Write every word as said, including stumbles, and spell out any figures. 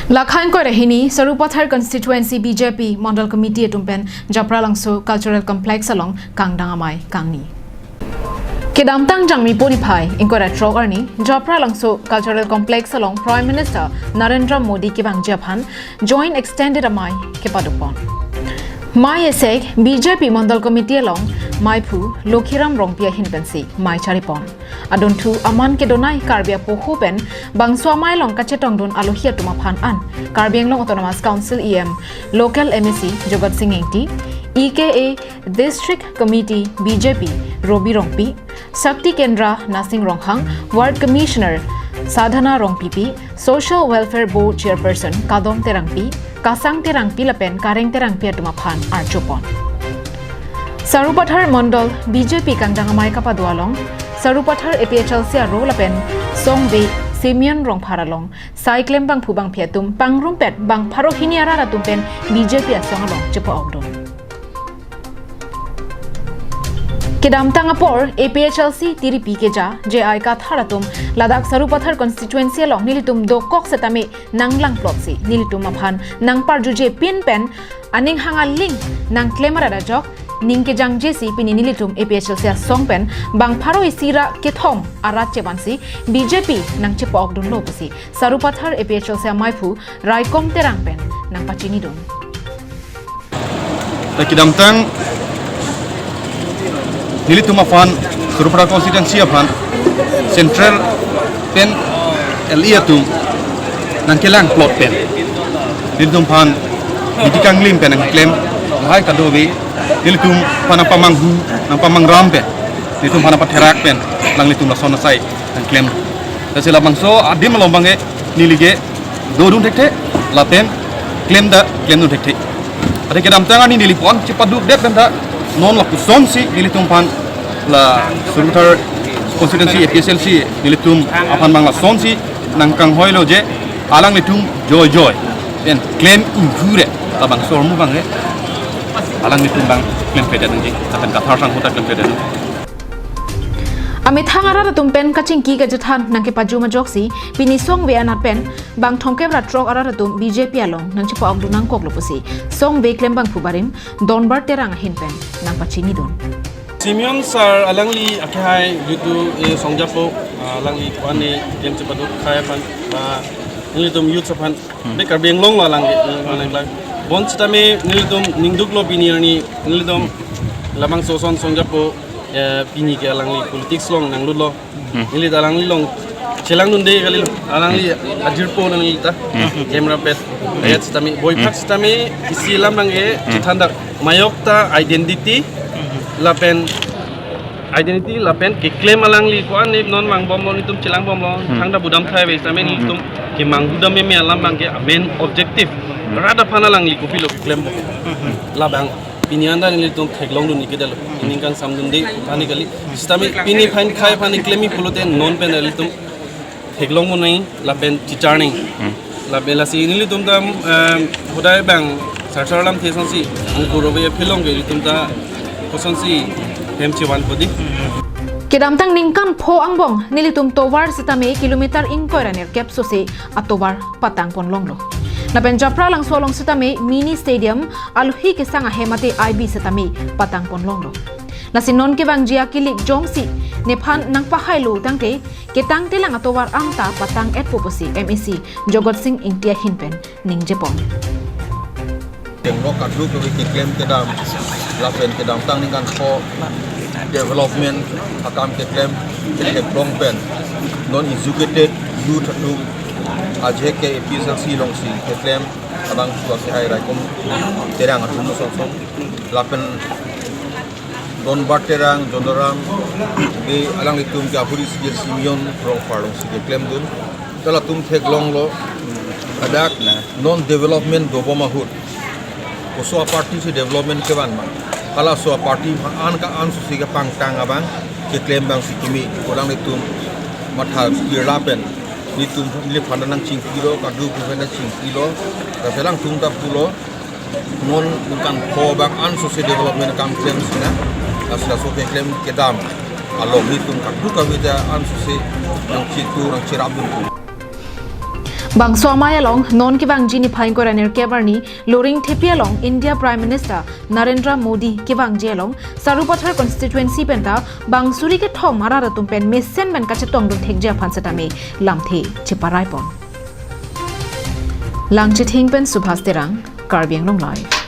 Lakha ingkoi ra hini, Sarupathar Constituency B J P Mondol Committee atum pen Japralangso Cultural Complex along kangdang amei kangni. Kedamtang Jangmi niphai ingkoi ra throk arni, Japralangso Cultural Complex along Prime Minister Narendra Modi kevangji aphan Joint Extended Amei kepadopon. Mei esek B J P Mondol Committee along meiphu Lokhiram Rongpi ahin pensi mei charipon. Adunthu aman kedonei Karbi apoho pen bangso amei along kachetongdun alohi atum aphan an Karbi Anglong Autonomous Council E M, Local M A C Jagat Sing Engti, E K A District Committee B J P Robi Rongpi, Shakti Kendra Nasing Ronghang, Ward Commissioner Sadhana Rongpipi, Social Welfare Board Chairperson Kadom Terangpi, Kasang Terangpi lapen Kareng Terangpi atum aphan arjupon. Sarupathar Mondol B J P kangdang amei kapado along, Sarupathar A P H L C aro lapen Songve Simeon Rongphar along sai klem bangphu bangphi atum pangrumpet bang pharo hini arat atum pen B J P asong along chepa-okdun. Kedamtang apor A P H L C tiripi keja J I Kathar atum ladak Sarupathar constituency along nelitum dokok setame nanglangplotsi nelitum aphan nangparjuje pin pen aning hang aling nangklem arat ajok ning kejangjesi pini nelitum A P H L C asong pen bang pharo isi ra kethom arat chevansi B J P nangchepa-okdunlo pusi Sarupathar A P H L C ameiphu Raikom Terang pen nangpachinidun. Ta kedamtang nelitum aphan, Sarupathar constituency aphan, Central pen L A atum nangkelangplot pen nelitum aphan bidi kanglim pen nangklem lahai kadokave, nelitum aphan nangpamanghu, nangpamangram pen, nelitum aphan nangpatherak pen alanglitum lason asai nangklem. Lasi labangso adim along abangke neli ke dodun thekthe lapen klem ta klemdun thekthe. Athe kedamtang arni neli pon chepadukdet pen ta non lapusonsi nelitum aphan la Sarupathar constituency A P H L C nelitum aphan bang lasonsi nangkanghoilo je alanglitum joijoi pen klem inghu re labangso ahormu abangke alanglitum bang klemkledet nangji lapen Kathar sangho ta klemkledet nangji. Amethang arat atum pen kachingki kachethan nangkepajum ajoksi pini Songve anat pen bang thomkep ra throk arat atum B J P along nangchepa-okdun nangkoklo pusi Songve klembangphu barim Donbar Terang ahin pen nangpachinidun. Simeon sir alangli akehai yutu e songjapo, alangli ko-an ne klem chepaduk khei aphan, ba nelitum youth aphan, be Karbi Anglong lo alangli, alangli lang. Bonsitame nelitum ningduklo pini arni nelitum labangso ason songjapo, eh, pini ke alangli politics along nanglutlo. Hmm. Neli ta alangli along chelangdunde kalilo. Alangli ajirpo nanglita. Hmm. Camera pet. Hmm. Pet sitame, boiphak sitame isi alam abangke, hmm, chethandak. Mayok ta identity lapen identity lapen keklem alangli ko-an ne non vangbomlo, nelitum chelangbomlo. Hmm. Thangta budam thai ave sitame, hmm, nelitum kemang budam meme alam abangke main objective. Hmm. Rat aphan alangli kopilo keklem bo. Hmm. Labang pini anta nelitum theklongdun ikedetlo. Ningkan samdunde aphan kali. Sitame pini aphan khei aphan klem-i pulote non pen nelitum theklong monai lapen chicharnai. Hmm. Lapen lasi nelitum ta, em, hodai bang sarsar lamthe asonsi, ang puro be aphi along ke nelitum ta kosonsi hem chevan podi. Kedamtang ningkan pho angbong nelitum tovar sitame kilometer ingkoi ra nerkep sose atovar patangpon longlo. Lapen Japralangso along sitame mini stadium, alohi kesang ahem mate I B sitame patangpon longlo. Lasi non kevangji akilik jongsi nephan nangpahailo tangte ketangtelang atovar anta patang-etpo pusi M A C Jagat Sing Engti ahin pen ningjepon. Tenglok kadokave keklem kedam, lapen kedamtang ningkan pho development akam keklem ketheklong pen non educated youth atum ajek ke A P H L C alongsi keklem adang suak hai Raikom Terang atum song song lapen Donbar Terang, Jonoram, be alanglitum ke ahuri si Simeon Rongphar alongsi keklemdun. Halatum theklonglo, hadak non development dobom ahut koso aparty si development kevan ma. Halaso aparty an ka an susi kepangtang abang keklem abangsi kimi. Alanglitum matha kirla pen nelitum neliphan nangchingkilo, kadokave nangchingkilo. Lasi alangtum ta pulo, non ningkan pho bang an sose development akam klem sina, lasi laso keklem kedam along nelitum kadokave ta an sose nangchitu nangcherapdun. Bangso amei along non kevangji niphai ingkoi ra nerkep arni Loringthepi along India Prime Minister Narendra Modi kevangji along Sarupathar constituency penta bang suri kethom arat atum pen mesen pen kachetongdun thekji aphan setame lamthe cheparaipon. Langchithing pen Subhas Terang, Karbi Anglong Live.